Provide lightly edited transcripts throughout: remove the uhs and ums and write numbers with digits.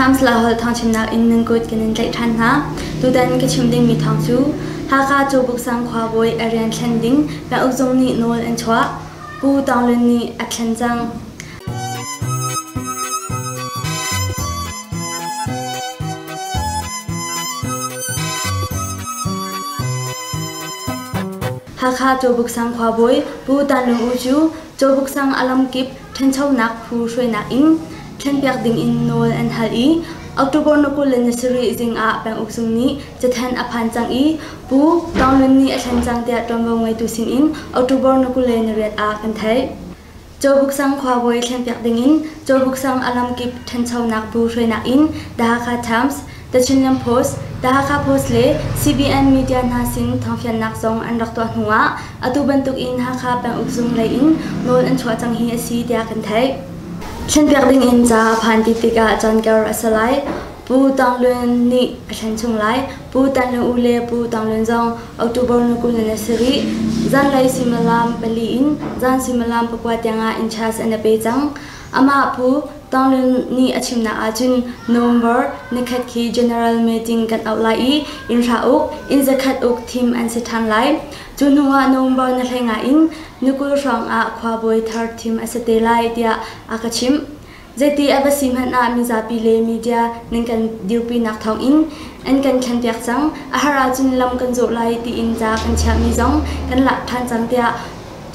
Times Laiholh thawngchimnak in nan kut kan in tlaih ṭhan hna. Tutan ka chim dingmi thawng cu Hakha Cawbuk sang khuabawi a rian thlen ding penguk zung nih nawl an chuah. Pu Tawng Lun nih a thlen cang. Hakha Cawbuk sang khuabawi Pu Tan Lung U cu Cawbuk sang a lamkip ṭhanchonak phu hruainak in thlenpiak dingin nawl an hal i October ni 27 zing ah penguk zung nih cathanh a phan cang i Pu Tawng Lun nih a thlen cang tiah ṭuanvo ngeitu sinin October ni 28 ah kan theih. Cawbuk sang khuabawi thlenpiak dingin Cawbuk sang a lamkip ṭhanchonak bu hruainak in The Hakha Times, The Chinland Post, The Hakha Post le CBN media hna sin thawngfiannak zong an rak tuah hnu ah atu bantuk in Hakha penguk zung lei in nawl an chuah cang hi a si tiah kan theih. Thlenpiak ding in ca a phan ti tikah caankar a si lai. Pu Tawng Lun nih a thlen chung lai. Pu Tan Lun U le Pu Tawng Lun zong October ni 27 zanlei suimilam pali in zan suimilam pakua tiangah in charge an i pe cang. Amah Pu Tawng Lun nih a chimnak ahcun November nikhat khi General Meeting kan auh lai i inn hra uk, inn zakhat uk thim an si ṭhan lai. Cu hnu ah November ni 15 in ni 20 hrawng ah khuabawi thar thim a si te lai tiah a ka chimh. Zeiti a va si hmanh ah mizapi le media nan kan dirpinak thawngin an kan thlenpiak cang. A har ahcun lam kan zawh lai tiin ca kan chiahmi zong kan lak ṭhan cang tiah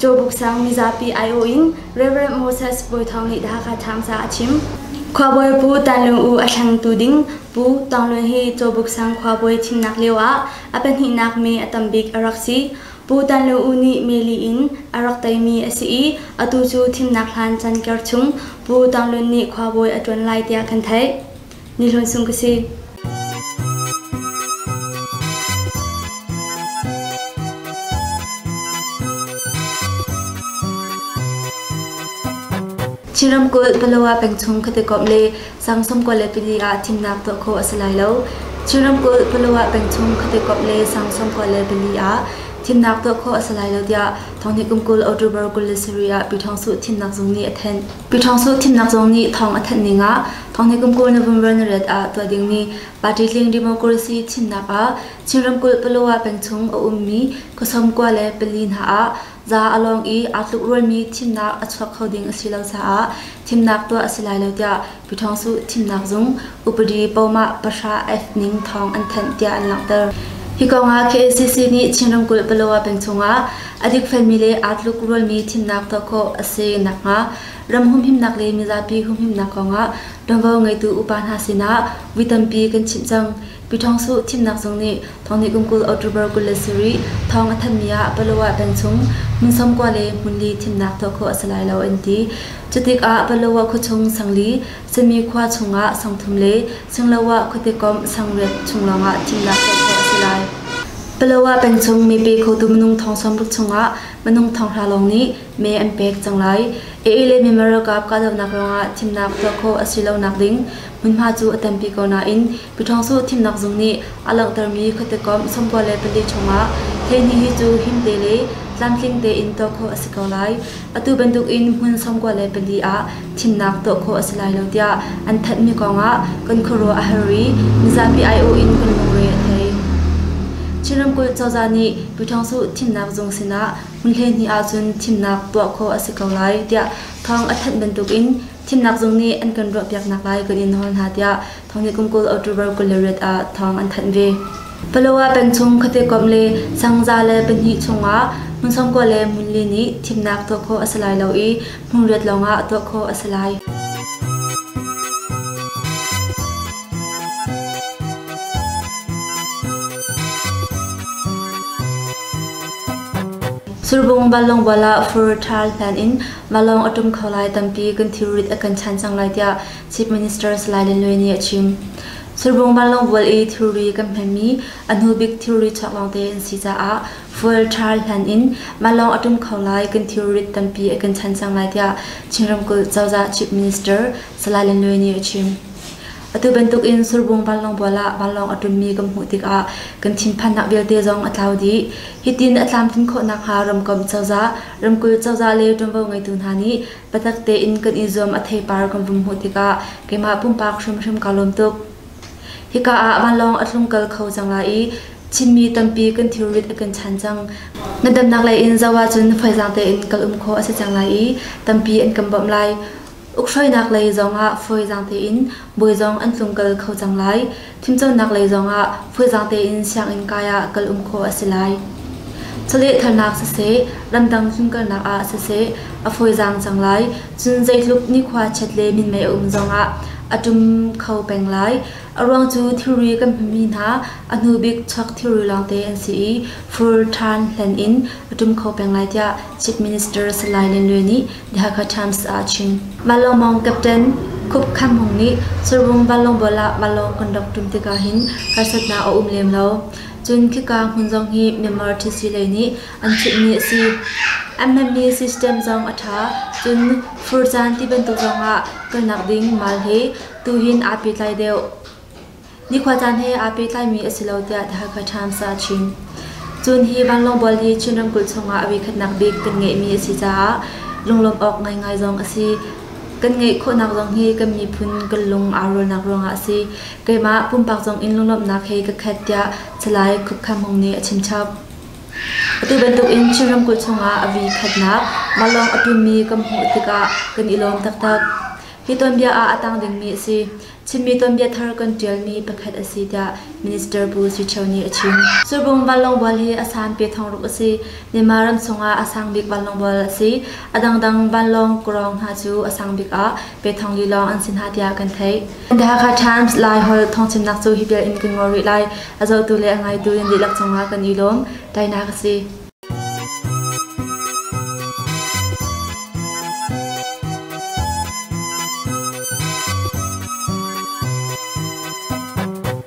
Cawbuk sang mizapi aiawh in Rev. Moses Bawi Thawng nih The Hakha Times ah a chim. Khuabawi Pu Tan Lung U a thlengtu ding Pu Tawng Lun hi Cawbuk sang khuabawi thimnak lio ah a pahnihnak me a tam bik a rak si. Pu Tan Lung U nih meli in a rak teimi a si i atu cu thimnak hlan canker chung Pu Tawng Lun nih khuabawi a ṭuan lai tiah kan theih. Ni Hlawn Sung ka si. Chin ramkulh Palawa pengchung khuatekomh le sang 94 ah thimnak tuah khawh a si lai lo. Chin ramkulh Palawa pengchung khuatekomh le sang 94 ah thimnak tuah khawh a si lai lo tiah thonghnih kum 20 October 27 ah Pyithawngsuh thimnak zung nih a thanh. Pyithawngsuh thimnak zung nih thawng a thanh ning ah thonghnih kum 20 November ni riat ah tuah dingmi party tling democracy thimnak ah Chin ramkulh Palawa pengchung a ummi khuasom kua le pali hna ah za a lawng i aa tlukrualmi thimnak a chuak kho ding a si lo caah thimnak tuah a si lai lo tiah Pyithawngsuh thimnak zung upadi pomah pahra F ning thawng an thanh tiah an langhter. Hi kong ah KACC nih Chin ramkulh Palawa peng chungah a dikfelmi le aa tlukrualmi thimnak tuah khawh a si nakhnga ram humhimnak le mizapi humhimnak kong ah ṭuanvo ngeitu upa hna sinah vui tampi kan chimh cang. Pyithawngsuh thimnak zung nih thonghnih kum 20 October 27 thawng a thanhmi ah Palawa pengchung hmun sawmkua le hmunli thimnak tuah khawh a si lai lo an ti. Cutikah Palawa khuachung sangli, Sami khua chungah sangthum le Singloah khuatekomh sangriat chung lawngah thimnak tuah khawh a si lai. Palawa pengchung mipi khotu minung thong 60 chungah minung thong hra lawng nih mee an pek cang lai. AA le Myanmar ralkap kahdohnak ruangah thimnak tuah khawh a si lonak ding hmunhma cu a tampi ko nain Pyithawngsuh thimnak zung nih a langhtermi khuatekomh 94 chungah hleihnih hi cu himte le tlamtling tein tuah khawh a si ko lai. Atu bantukin hmun 94 ah thimnak tuah khawh a si lai lo tiah an thanhmi kongah kan khuaruah a har i mizapi aiawh in kan lungre a thei. Chin ramkulh cozah nih Pyithawngsuh thimnak zung sinah hmun 12 ahcun thimnak tuah khawh a si ko lai tiah thawng a thanh bantukin Thimnak zung nih an kan ruahpiaknak lai kan in nawl hna tiah thonghnih kum 20 October 28 ah thawng an thanh ve. Palawa pengchung khuatekomh le sangza le pahnih chungah hmun sawmkua le hmunli nih thimnak tuah khawh a si lai lo i hmunriat lawngah tuah khawh a si lai. Surbung vanlawng bual ah fur ṭhal hlan in vanlawng a ṭum kho lai tampi kan thilrit a kan chan cang lai tiah Chief Minister Salai Lin Lue nih a chim. Surbung vanlawng bual i thilri kan hmanmi a hnubik thilri chuak lawngte an si caah fuel ṭhal hlan in vanlawng a ṭum kho lai kan thilrit tampi a kan chan cang lai tiah Chin ramkulh cozah Chief Minister Salai Lin Lue nih a chim. Atu bantuk in Surbung vanlawng bual ah vanlawng a ṭummi kan hmuh tikah kan thinphannak vialte zong a tlau dih. Hitin a tlamtlin khawh nakhnga ramkomh cozah, ramkulh cozah le ṭuanvo ngeitu hna nih biatak tein kan i zuam a theipar kan vun hmuh tikah keimah pumpak hrimhrim kaa lawm tuk. Hika ah vanlawng a tlungkal kho cang lai i Chinmi tampi kan thilrit a kan chan cang. Ngandamnak lei in zoh ahcun fawizaang tein kal um khawh a si cang lai i tampi an kan bawmh lai. Ukhruainak lei zongah fawizaang tein bawi zong an tlungkal kho cang lai. Fimcawnnak lei zongah fawizaang tein sianginn kai ah kal um khawh a si lai. Chawlehthalnak siseh, ramdang tlunkalnak ah siseh a fawizaang cang lai. Cun zeitluk nikhua chiat le minmei a um zongah a ṭum kho peng lai. A ruang cu thilri kan hmanmi hna a hnubik chuak thilri lawngte an si i fur ṭhan hlen in a ṭum kho peng lai tiah Chief Minister Salai Lian Luai nih The Hakha Times ah a chim. Vanlawngmawng Captain Khup Kham Hung nih Surbung vanlawng bual ah vanlawng kan rak ṭum tikah hin harsatnak a um lem lo. Cun khika hmun zong hi Myanmar thisi lei nih an chimhmi a si. An hmanmi system zong a ṭha. Cun fur caan ti bantuk zongah kalnak ding mal he tuhin aa pehtlai deuh. Nikhua caan he aa pehtlaimi a si lo tiah The Hakha Times ah a chim. Cun hi vanlawng bual hi Chin ramkulh chungah a voikhatnak bik kan ngeihmi a si caah lunglawmh awk ngaingai zong a si. Kan ngeih khawhnak zong hi kan miphun kan lung aa rualnak ruangah a si. Keimah pumpak zong in lunglawmhnak he ka khat tiah Salai Khup Kham Hung nih a chimchap. Atu bantuk in Chin ramkulh chungah a voikhatnak vanlawng a ṭummi kan hmuh tikah kan i lawm taktak. Hi tuanbia ah a tang dingmi a si. Chinmi tuanbia thar kan ṭialmi pakhat a si tiah Minister Pu Sui Ṭhio nih a chim. Surbung vanlawng bual hi a san pe thongruk a si. Myanmar ram chungah a sang bik vanlawng bual a si. A dangdang vanlawng kawrong hna cu a sang bik ah pe thong li lawng an si hna tiah kan theih. The Hakha Times Laiholh thawngchimnak cu hi vial in kan ngol rih lai. A zohtu le a ngaitu nan dihlak cungah kan i lawm. Tainak a si.